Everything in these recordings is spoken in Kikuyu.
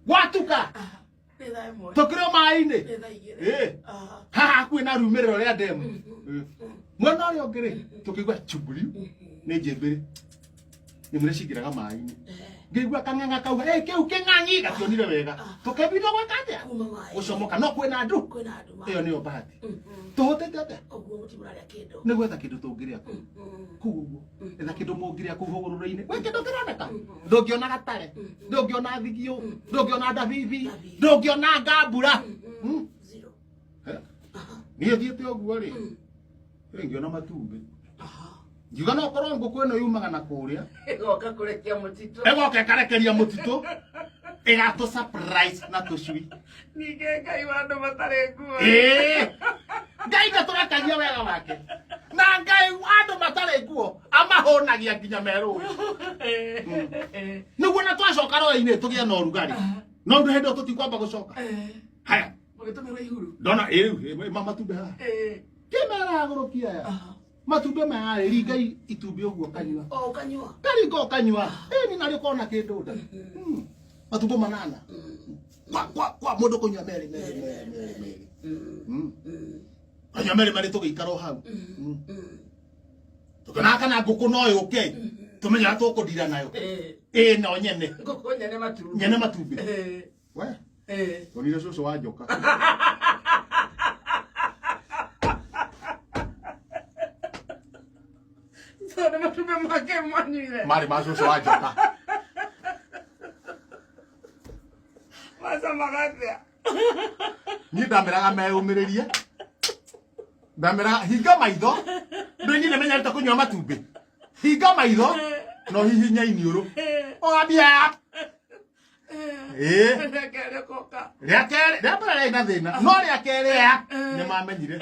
Gwatuka Nĩ thaa 1. Tũkĩrĩ o maĩ-inĩ. Nĩ thaa 2. Ĩ. Haha hakuhĩ na rumĩrĩro rĩa ndemu. Mwena ũrĩa ũngĩ rĩ, tũkĩigua chuburiu nĩ njĩmbĩrĩ, nyamũ iria cingĩraga maĩ-inĩ. Ngĩigua kang'ang'a kauga, "Ĩ, kĩu kĩng'ang'i." Gationire wega, tũkĩbindwo gwĩka atĩa? Kuma maĩ. Gũcomoka, no kwĩna andũ. Kwĩna andũ ma. Ĩyo nĩyo bahati. Tũhotete atĩa? Ũguo mũtimũrarĩa kĩndũ. Nĩ gwetha kĩndũ tũngĩrĩa kũu kũu ũguo. Etha kĩndũ mũngĩrĩa kũu hũgũrũrũ-inĩ. Gwĩ kĩndũ kĩroneka? Ndũngĩona gatare, ndũngĩona thigio, ndũngĩona ndabibi, ndũngĩona ngambura. Zero. Eh? Niĩ thiĩte ũguo rĩ, ĩ, ngĩona matumbĩ, ngiuga no korwo ngũkũ ĩno yumaga na kũrĩa. Ĩgoka kũrekia mũtitũ. Ĩgoka ĩkarekeria mũtitũ, ĩgatũ surprise na tũcui. Ningĩ Ngai wa andũ matarĩ nguo. Ĩĩ, Ngai ndatũrekagia wega wake, na Ngai wa andũ matarĩ nguo amahũnagia nginya merũĩ. Nĩguo na twacoka rũĩ-inĩ tũgĩe na ũrugarĩ, no ũndũ hĩndĩ ĩyo tũtikwamba gũcoka haya. Mũgĩtũmĩrwo ihuru. Ndona ĩ rĩu ĩ, ma matumbĩ haha. Kĩmera agũrũkia aya matumbĩ maya rĩ, ringa itumbĩ ũguo kanyua. O ũkanyua. Karinga ũkanyua, ĩni narĩ ũkona kĩndũ nda. Matumbĩ 8 kwa kwa kwa mũndũ kũnyua merĩ merĩ merĩ merĩ merĩ. Kanyua merĩ merĩ, tũgĩikara o hau. Tũkĩona kana ngũkũ no yũke, tũmenye ũrĩa tũkũndira nayo. Ĩ no nyene. Ngũkũ nyene matumbĩ. Nyene matumbĩ. We, onire cũcũ wa njoka. So nĩ matumbĩ make mwanyuire? Marĩ ma cũcũ wa njoka. Macamaga atĩa? Niĩ ndameraga meyũmĩrĩrie, ndameraga hinga maitho. Ndĩ niĩ nĩmenyerete kũnyua matumbĩ, hinga maitho no hihinya iniũrũ ũgambia. Ĩĩ. Rĩa kerĩ ũkoka. Rĩa kerĩ, rĩa mbere rĩarĩ na thĩna, no rĩa kerĩ ya nĩ mamenyire.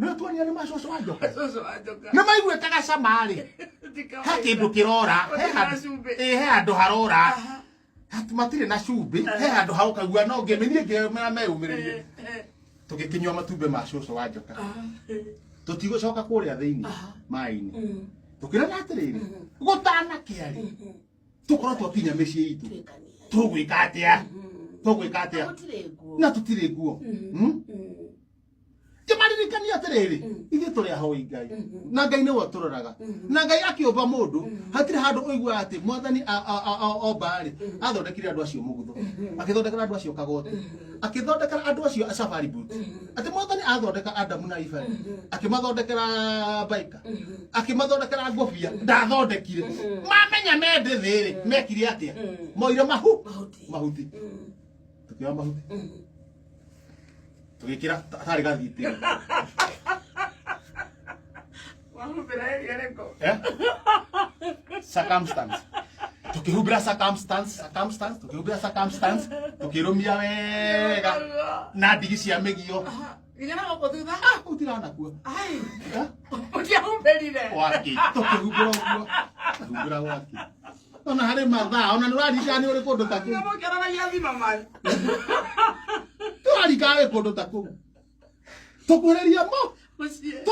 Nĩ tuonia nĩ macũcũ wa njoka. Cũcũ wa njoka. Nĩ maiguĩte gacama rĩ, he kĩndũ kĩrora, he Gũtirĩ na handũ. cumbĩ. Ĩ, he handũ harora. Matirĩ na cumbĩ, he handũ haũkaigua no ngĩmĩ niĩ ngĩmera meyũmĩrĩrie. Tũgĩkĩnyua matumbĩ ma cũcũ wa njoka, tũtigũcoka kũrĩa thĩinĩ maĩ-inĩ. Tũkĩrana atĩrĩrĩ, gũtanakĩa rĩ, tũkorwo twakinya mĩciĩ itũ. Tũgwĩka atĩa? Tũgwĩka atĩa? Gũtirĩ nguo. Na tũtirĩ nguo. Ngĩmaririkania atĩrĩrĩ, ithuĩ tũrĩ ahoi Ngai, na Ngai nĩwe ũtũroraga, na Ngai akĩũmba mũndũ hatirĩ handũ ũiguaga atĩ Mwathani omba rĩ, athondekire andũ acio mũgutho, akĩthondekera andũ acio kagoti, akĩthondekera andũ acio safari boot, atĩ Mwathani athondeka Adamu na Iva rĩ, akĩmathondekera baika, akĩmathondekera ngũbia. Ndathondekire. Mamenya mende thĩ rĩ, mekire atĩa? Moire mahu. Mahuti. Mahuti. Tũkĩoya mahuti, tũgĩkĩra tarĩ gathitĩ. Wahumbĩra area ĩrĩkũ? Eh? Circumstance. Tukĩhumbĩra circumstance, circumstance, tukĩhumbĩra circumstance, tukĩrũmia wega na ndigi cia mĩgio. Nginya na gũkũ thutha? Ah, ũtiranakua. Ai. Eh? Ũtiahumbĩrire. Waki tũkĩhumbĩra ũguo, humbĩra waki ona harĩ mathaa, ona nĩ ũraririkana nĩ ũrĩ kũndũ ta kũu. Mũkĩonanagia thima man. Tũraririkana wĩ kũndũ ta kũu, tũkuhĩrĩria mo. Mũciĩ.